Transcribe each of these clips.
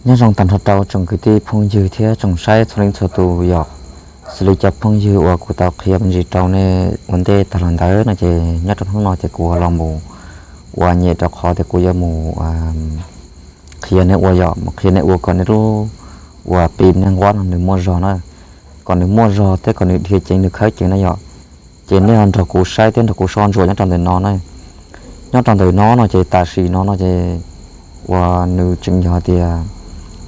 Nyob zoo tag nrho rau tsoom kwv tij phooj ywg thiab tsoom saib txhua leej txhua tus yom. Xws li cov phooj ywg uas kuv tau qhia me ntsis rau nej ua ntej tag los ntawd no ces nyob rau hnub no ces kuv los mus ua nyem rau qhov tias kuv yuav mus qhia nej ua yom, mus qhia nej ua kom nej lub uas pim nej nquab no nws muaj zog na, kom nws muaj zog thiab kom nws dhia ceev nws khawb ceev na yom. Ces nej ho nrog kuv saib thiab nrog kuv soj ntsuam nyob rau ntawm no na. Nyob rau ntawm no no ces tam sim no no ces uas nws tseem yog tias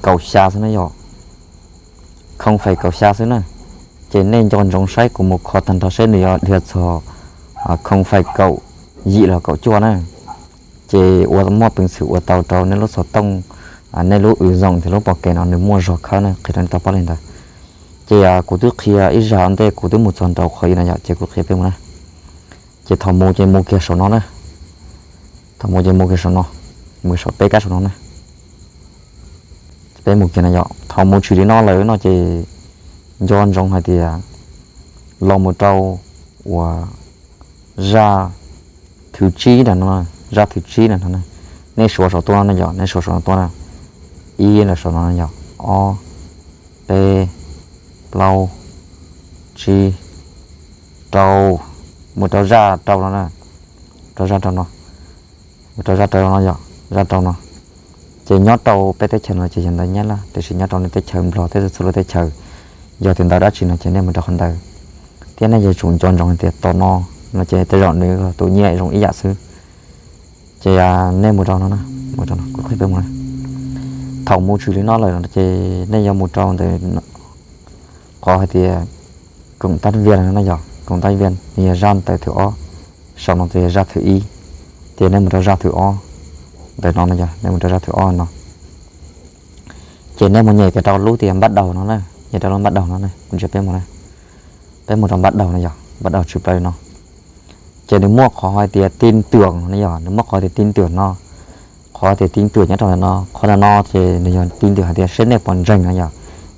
kaum xya xwb na yom, khoo fais kaum xya xwb na. Ces nej nco ntsoov saib kuv mus kho tag nrho seb nws yuav dhia txog khoo fais kaum yim los kaum cuaj na. Ces ua muaj peev xwm ua tau rau nej lub xov tooj, nej lub ui zoom thiab lub pom kev no nws muaj zog khawb na, qhia rau nej tau paub li ntawd. Ces kuv twb qhia ib zaj ua ntej kuv twb mus txog nraum qhov i no yom, ces kuv qhia peb mus na. Ces thaum mus ces mus kiag saum no na, thaum mus ces mus kiag saum no, mus saum peb kab saum no na. Peb mus kiag no yom, thaum mus tshwm li no lawm no ces nco ntsoov hais tias los mus rau uas zaj thwv tsib na no, zaj thwv tsib na no, nej suav saum tuaj no yom, nej suav saum no tuaj na, ib los saum no yom, ob, peb, plaub, tsib, rau, mus rau zaj rau no na, rau zaj rau no, mus rau zaj rau no yom, zaj rau no. Ces nyob rau peb teb chaws no ces yog ntawv Nyab Laj, tiam sis nyob rau nej teb chaws Nplog thiab txhua lub teb chaws yog tias ntawv dab tsi no ces nej mus rau qhov ntawd. Thiab nej yuav tsum nco ntsoov hais tias tom no no ces tej zaum nws tus nyiaj zoo ib yam xwb. Ces nej mus rau no na, mus rau no kuv qhia peb mus na. Thaum mus tshwm li no lawm ces nej yuav mus rau ntawm qhov hais tias koom tab vias no yog koom tab vias, nws yog zaj ntawv thwv ob, saum no ces yog zaj thwv ib, ces nej mus rau zaj thwv ob ntawm no no yog nej mus rau zaj thwv ob no. Ces nej mus nyem kiag rau lub tias npab daus no na, nyem rau lub npab daus no na, kuv ntsia peb mus na. Peb mus rau npab daus no yog npab daus tshwm plaws no. Ces nws muaj qhov hais tias tin tưởng no yog nws muaj qhov tias tin tưởng no, qhov tias tin tưởng nyob rau ntawm no, qhov ntawm no ces nws yog tin tưởng hais tias seb nej puas ntseeg no yog,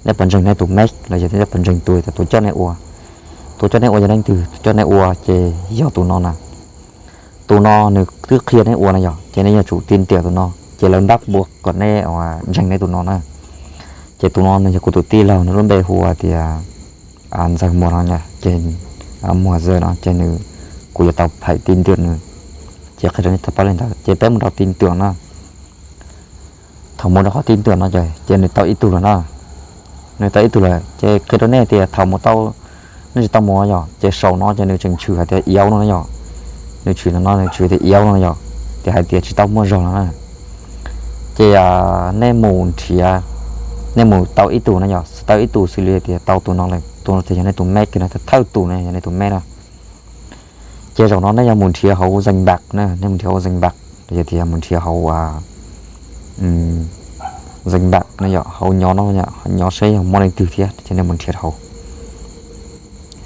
nej puas ntseeg nej tus meb los yog nej puas ntseeg tus, tus coj nej ua, tus coj nej ua yog leej twg, tus coj nej ua ces yog tus no na. Tus no nws twb qhia nej ua no yog ces nej yuav tsum tin tưởng tus no ces lawv npab npua kom nej ntseeg nej tus no na. Ces tus no nws yog kuv tus tij laug, nws lub npe hu tias Ntxawg Muas no, ces Muas Zawg no ces nws, kuv yuav tau phais tin tưởng nws. Ces qhia rau nej tau paub li ntawd ces peb mus rau tin tưởng na. Thaum mus rau qhov tin tưởng no ces, ces nws tau ib tug lawm na. Nws tau ib tug lawm ces qhia rau nej tias thaum mus tau, nej tsis tau mus yog ces saum no ces nws tseem tshwm hais tias yếu no na yog. Nws tshwm no, nws tshwm tias yếu no yog, ces hais tias tsis tau muaj zog no na. Ces nej mus nrhiav, nej mus tau ib tug no yog, tau ib tug xws li tias tau tus no lawm, tus no ces yog nej tus meb kiag no, thawj tus no yog nej tus meb na. Ces zaum no nej yuav mus nrhiav hauv danh bạ na, nej mus nrhiav hauv danh bạ, los yog tias mus nrhiav hauv danh bạ no yog hauv nyob no, nyob seb yog muaj leej twg thiab ces nej mus nrhiav hauv,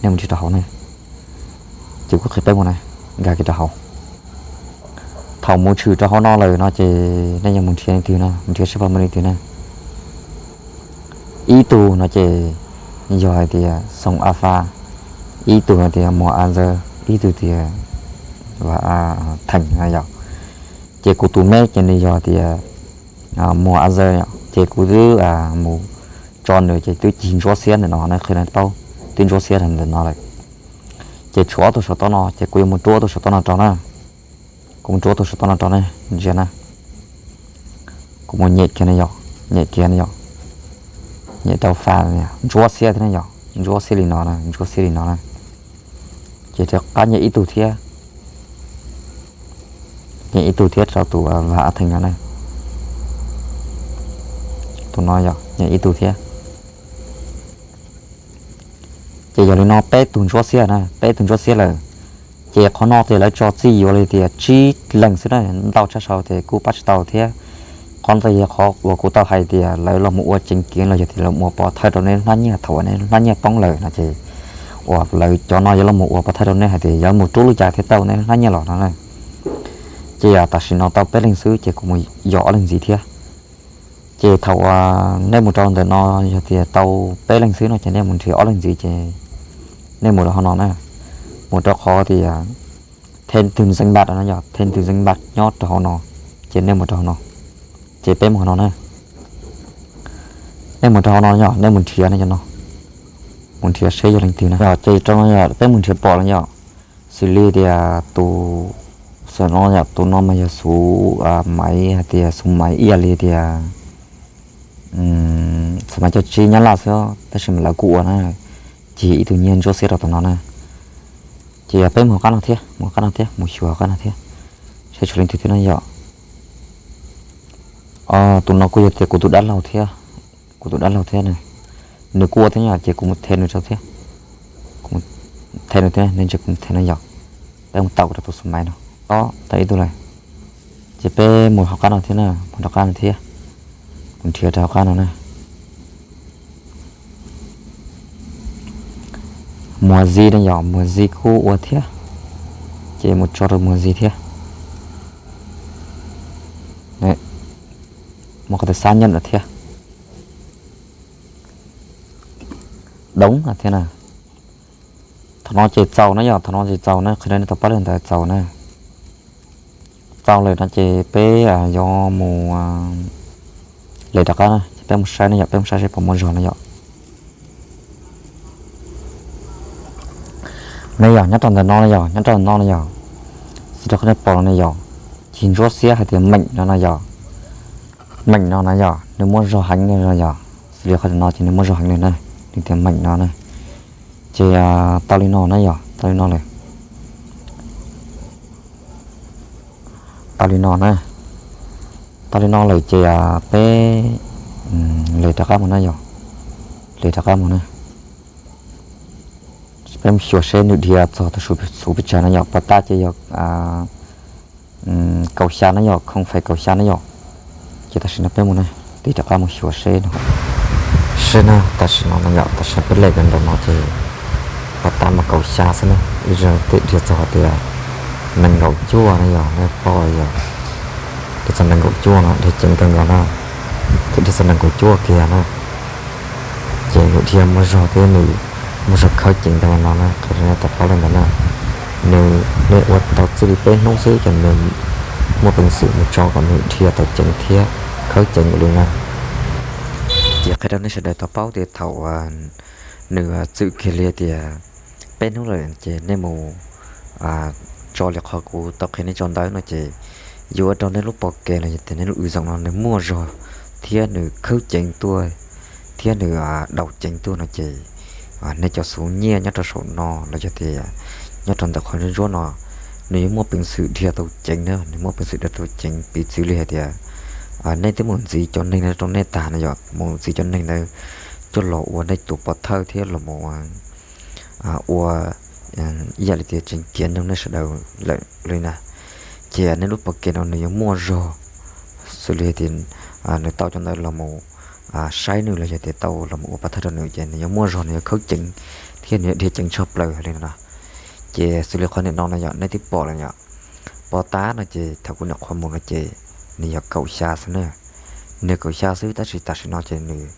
nej mus nrhiav rau hauv na. Ces kuv qhia peb mus na, nkag kiag rau hauv. Thaum mus tshwm rau hauv no lawm no ces nej yuav mus nrhiav leej twg na, mus nrhiav seb puas muaj leej twg na. Ib tug no ces yog hais tias Xoo A Fa, ib tug no tias Muas A Zawg, ib tug tias Vam A Theem no yog. Ces kuv tus meb ces nws yog tias Muas A Zawg, ces kuv twb mus tso nws ces twb cig ntsuab xiab ntawm no na, qhia nej paub, twb ntsuab xiab ntawm no lawm. Ces tshuav ob tug saum toj no ces kuv yuav mus rub ob tug saum toj no rau na. Kuv mus rub ob tug saum toj no rau nej ntsia na. Kuv mus nyem kiag no yog, nyem kiag no yog, nyem rau Fa, ntsuab xiab thiab na yog, ntsuab xiab li no na, ntsuab xiab li no na. Ces rov qab nyem ib tug thiab, nyem ib tug thiab rau tus Vam A Theem no na. Tus no yog nyem ib tug thiab. Ces yog li no peb tug ntsuab xiab na, peb tug ntsuab xiab lawm. Ces qhov no ces lawv tso txij yuav li tias tsib leeg xwb na, ntau tshaj sau ces kuj pab tsis tau thiab. Qhov no yog qhov uas kuv tau hais tias lawv los mus ua ceev kiv los yog tias lawv mus ua pov thawj rau nej lub hnab nyiaj thaum uas nej lub hnab nyiaj poob lawm no ces, uas lawv cov no yuav los mus ua pov thawj rau nej hais tias yuav mus rub lub cas thiaj tau nej lub hnab nyiaj los no na. Ces tam sim no tau peb leeg xwb ces kuv mus yos ob leeg ntxiv thiab. Ces thaum uas nej mus rau ntawm no yog tias tau peb leeg xwb no ces nej mus nrhiav ob leeg ntxiv ces nej mus rau hauv no na, mus rau qhov tias thêm từ danh bạ no yog thêm từ danh bạ nyob rau hauv no, ces nej mus rau hauv no, ces peb mus hauv no na. Nej mus rau hauv no yom, nej mus nrhiav no, mus nrhiav seb yog leej twg na. Ces rau no yog peb mus nrhiav pom no yom, xws li tias tus, xav no yom, tus no mas yog Xus Maiv, hais tias Xus Maiv ib yam li tias Xus Maiv cov tsi Nyab Laj xwb, tab sis mas lawv kuj ua na, ces ib tug nyiag ntsuab xiab rau tus no na. Ces yog peb mus qab no thiab, mus qab no thiab, mus xyuas qab no thiab, seb tshuav leej twg thiab na yom. Tus no kuj yog tias kuv tus dab laug thiab, kuv tus dab laug thiab na, nws kuj ua thiab yom, ces kuv mus them nws rau thiab, kuv them nws thiab, nej ntsia kuv mus them no yom. Peb mus tau rau tus Xus Maiv no, ob tau ib tug lawm. Ces peb mus hauv qab no thiab na, mus rau qab no thiab, mus nrhiav rau hauv qab no na. Muas Zis no yom, Muas Zis kuj ua thiab, ces mus tso rau Muas Zis thiab. Muaj qhov tias Xab Nyab no thiab, Doob thiab na. Thaum no ces txaus na yom, thaum no ces txaus na, qhia rau nej tau paub li ntawd txaus na. Txaus lawm no ces peb yuav mus, les rov qab na, ces peb mus saib na yom, peb mus saib seb puas muaj zog na yom. Ne yog nyob rau ntawm no na yog, nyob rau ntawm no na yog, xws li qhov nej pom no na yog, cig ntsuab xiab hais tias meem no na yog, meem no na yog nws muaj zog heev no yog, xws li qhov no ces nws muaj zog heev li na, nws tias meem no na. Ces tau li no na yog, tau li no lawm, tau li no na, tau li no lawm ces peb les rov qab mus na yog, les rov qab mus na. Peb mus xyuas seb nws dhia txog tus xuv pes tsawg na yom, pov tab ces yog kaum xya na yom, khoom fais kaum xya na yom. Ces tam sim no peb mus na, tig rov qab mus xyuas seb no, seb na, tam sim no na yom, tam sim no peb lem nram no ces pov tab mas kaum xya xwb na, ib zaug tej dhia txog tias nees nkaum cuaj na yog, nej paub yog, dhia txog nees nkaum cuaj no dhia ceev kawg nkaus na, thiab dhia txog nees nkaum cuaj kiag na. Ces nws dhia muaj zog thiab nws muaj zog khawb ceev ntau no na, qhia rau nej tau paub li ntawd na. Nws, nej ua tau txij li peb hnub xwb ces nws muaj peev xwm mus tso kom nws dhia tau ceev thiab khawb ceev li na. Ces qhia rau nej sawv daws tau paub tias thaum nws txwm kiag li tias peb hnub lawm ces nej mus tso li qhov kuv tau qhia nej tso ntawd no ces yuav ua rau nej lub pos kev los yog tias nej lub ü zoom no nws muaj zog thiab nws khawb ceev tuaj thiab nws daus ceev tuaj no ces nej cov xuv nyiaj nyob rau saum no los yog tias nyob rau ntawm qhov ntsuab ntsuab no, nws yuav muaj peev xwm dhia tau ceev na, nws muaj peev xwm dhia tau ceev. Piv txwv li hais tias nej twb mus ntxiv cov neeg no rau nej tag no yog, mus ntxiv cov neeg ntawd coj los ua nej tus pov thawj thiab los mus ua ib yam li tias tseem kiav nug nej sawv daws lawm li na, ces nej lub pos kev no nws yuav muaj zog xws li tias nws tau cov ntawd los mus saib nws los yog tias tau los mus ua pov thawj rau nws ces nws yuav muaj zog, nws yuav khawb ceev thiab nws yuav dhia ceev tshaj plaws li no. Ces xws li qhov niam no no yog nej twb pom lawm yom, pov tab no ces thaum kuv nyuam qhuav mus no ces nws yog kaum xya xwb na, nws kaum xya xwb tab sis tam sim no ces nws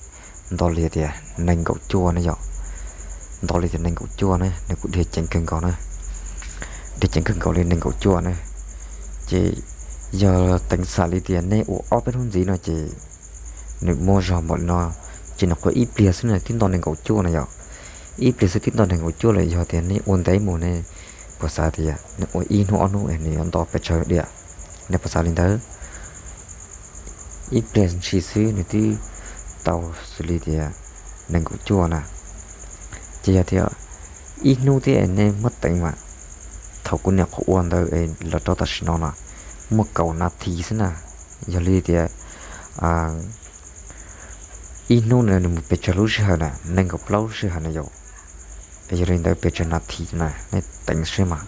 nto li tias nees nkaum cuaj na yom, nto li tias nees nkaum cuaj na, nws kuj dhia ceev kawg nkaus na, dhia ceev kawg nkaus li nees nkaum cuaj na. Ces yog teev xam li tias nej ua ob peb hnub ntxiv no ces nws muaj zog npaum li no, ces nws qhuav ib pliag xwb nws twb nto nees nkaum cuaj na yom, ib pliag xwb twb nto nees nkaum cuaj lawm. Yog tias nej ua ntev mus nej puas xav tias nej ua ib hnub ob hnub es nws yuav nto pes tsawg diam? Nej puas xav li ntawd? Ib pliag ntshis xwb nws twb tau xws li tias nees nkaum cuaj na. Ces yog tias ib hnub thiab nej muab teev mas thaum kuv nyuam qhuav ua ntawd es los rau tam sim no no muaj kaum nas this xwb na. Yog li tias ib hnub no nws mus pes tsawg lub sij hawm na? Nees nkaum plaub lub sij hawm na yom. Yog li ntawd pes tsawg nas this na, nej teev seb mas.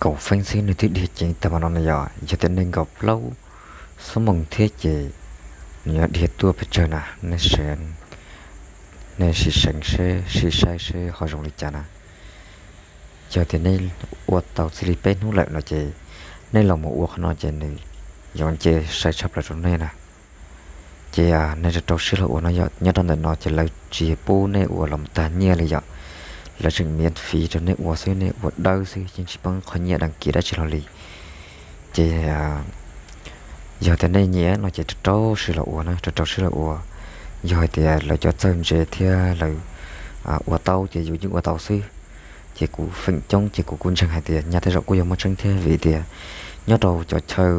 Kaum feeb xwb nws twb dhia ceev tag npaum no na yom, yog tias nees nkaum plaub xuab moos thiab ces nws yuav dhia tuaj pes tsawg na? Nej sim seev seb, sim saib seb ho zoo li cas na. Yog tias nej ua tau txij li peb hnub lawm no ces nej los mus ua qhov no ces nws yuav nce sai tshaj plaws rau nej na. Ces nej rau rau siab los ua no yom, nyob rau ntawm no ces lawv tsis pub nej ua los mus tag nyiaj li yom. Lawv tseem miễn phí rau nej ua xwb, nej ua dawb xwb, yeej tsis poob qhov nyiaj dab kiv dab tsi hlo li. Ces yog tias nej nyiam no ces rau rau siab los ua na, rau rau siab los ua. Yog hais tias lawv cov txawj ntse thiab lawv ua tau ces yus yeej ua tau xwb. Ces kuv feem coob ces kuv kuj ntseeg hais tias nyaj tej zaum kuj yuav muaj tseeb thiab, vim tias nyob rau cov chaw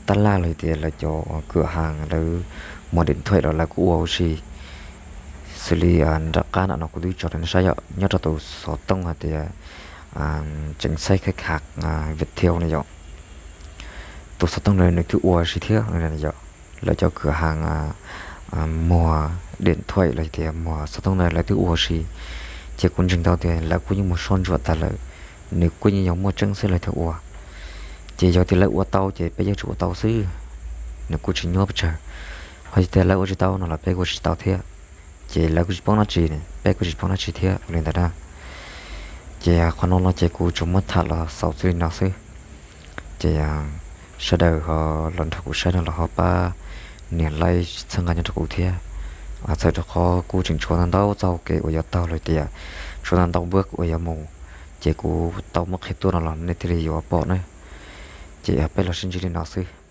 tab laj los tias lawv cov kwm haas lawv muag deem thuaim los lawv kuj ua huv si. Xws li nram qab nram no kuv twb tso rau nej saib yom, nyob rau tus xov tooj hais tias tseem xaib khav khav Viettel no yom. Tus xov tooj ntawd nws twb ua huv si thiab yom. Lawv cov kwm haas muag deem thuaim los tias muag xov tooj ntawd lawv twb ua huv si, ces kuv ntseeg tau tias lawv kuj yeej muag soj ntsuam tas lawm, nws kuj yeej yuav muaj tseeb xwb lawv thiaj ua. Ces yog tias lawv ua tau ces peb yeej tsuas ua tau xwb, nws kuj tsis nyuaj pes tsawg. Ho yog tias lawv ua tsis tau no los peb kuj tsis tau thiab, ces lawv kuj tsis poob dab tsi, peb kuj tsis poob dab tsi thiab li ntawd na. Ces qhov no no ces kuv tsuas muab tham los xaus txij li no xwb. Ces sawv daws ho los nrog kuv saib no los ho pab nias like txhawb nqa nyob rau kuv thiab. Txhawm rau qhov kuj tseem tshuav ntau ntau txoj hau kev uas yuav taug los tias tshuav ntau ntau npawb uas yuav mus, ces kuv tau muab qhia tuaj no los nej thiaj li yuav pom na. Ces peb los sib ntsib li no xwb.